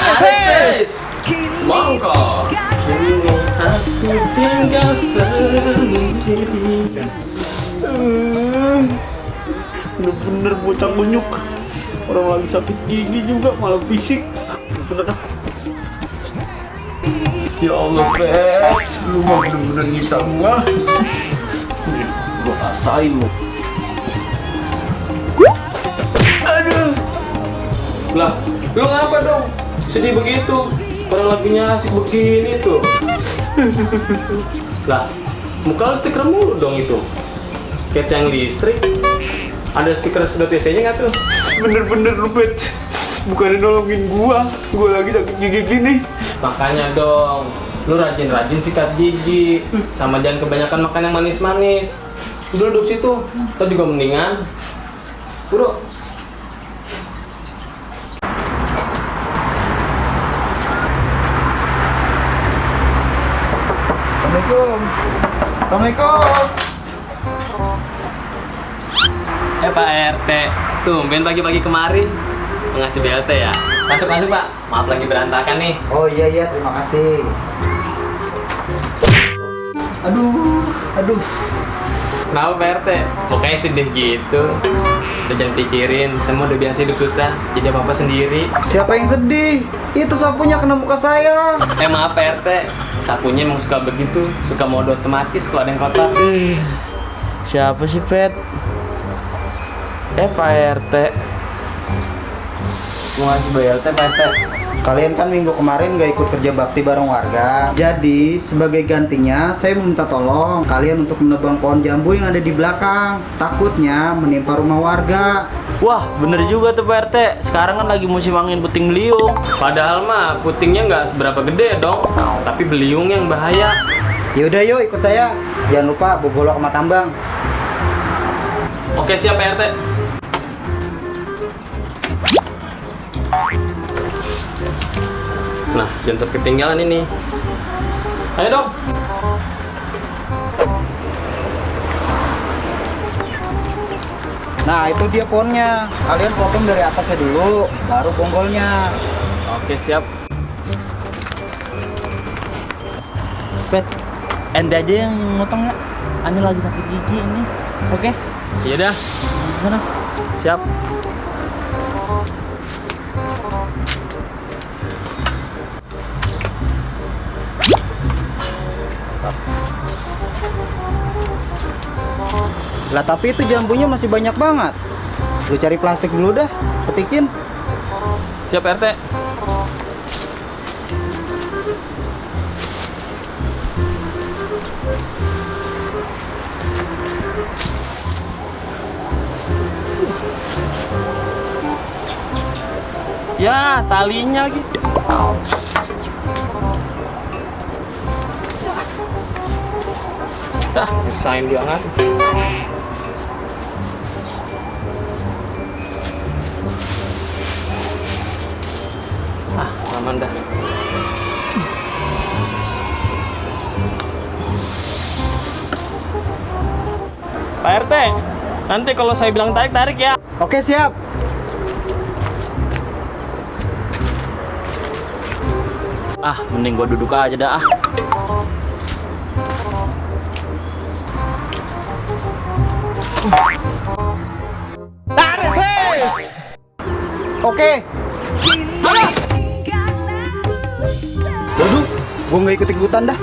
Areses semangka kini aku tinggal sendiri. Bener-bener bocah kunyuk. Orang lagi sakit gigi juga malah fisik. Bener. Ya Allah, Pet, lu mau bener-bener nyiksa gua. Nih, gua rasain lu. Aduh. Lah, lu ngapa dong? Sedih begitu. Orang lagunya asik begini tuh. Lah, muka lu stiker mulu dong itu. Kayak tiang listrik. Ada stiker sedot WC-nya nggak tuh? Bener-bener lu, Pet. Bukannya nolongin gua lagi sakit gigi gini. Makanya dong, lu rajin-rajin sikat gigi. Sama jangan kebanyakan makan yang manis-manis. Duduk situ, tadi juga mendingan. Bro. Assalamualaikum. Assalamualaikum. Pak RT, tumben pagi-pagi kemari ngasih BLT ya. Masuk Pak, maaf lagi berantakan nih. Oh iya, terima kasih. Aduh. Kenapa Pak RT? Mukanya sedih gitu. Udah jangan pikirin, semua udah biasa hidup susah. Jadi apa-apa sendiri. Siapa yang sedih? Itu sapunya kena muka saya. Maaf Pak RT, sapunya emang suka begitu. Suka mode otomatis kalau ada yang kotor. Siapa sih, Pet? Pak RT. Mau ngasih BLT, Pak RT. Kalian kan minggu kemarin gak ikut kerja bakti bareng warga. Jadi sebagai gantinya saya minta tolong kalian untuk menebang pohon jambu yang ada di belakang. Takutnya menimpa rumah warga. Wah, bener juga tuh, Pak RT. Sekarang kan lagi musim angin puting beliung. Padahal mah putingnya nggak seberapa gede dong. Tapi beliung yang bahaya. Yaudah yuk ikut saya. Jangan lupa bawa golok sama tambang. Oke siap Pak RT. Nah, jangan sampai ketinggalan ini. Ayo dong. Nah itu dia pohonnya. Kalian potong dari atasnya dulu, baru bonggolnya. Oke siap. Pet, ente aja yang motong ya. Ane lagi sakit gigi ini. Oke? Iya dah. Mana? Siap. Lah tapi itu jambunya masih banyak banget. Lu cari plastik dulu dah, petikin. Siap RT. Ya, talinya lagi. Dah, usahain dia kan. Aman dah. Pak RT, nanti kalau saya bilang tarik, tarik ya. Oke siap. Mending gua duduk aja dah. Areses. Oke. Waduh, gua nggak ikut-ikutan dah.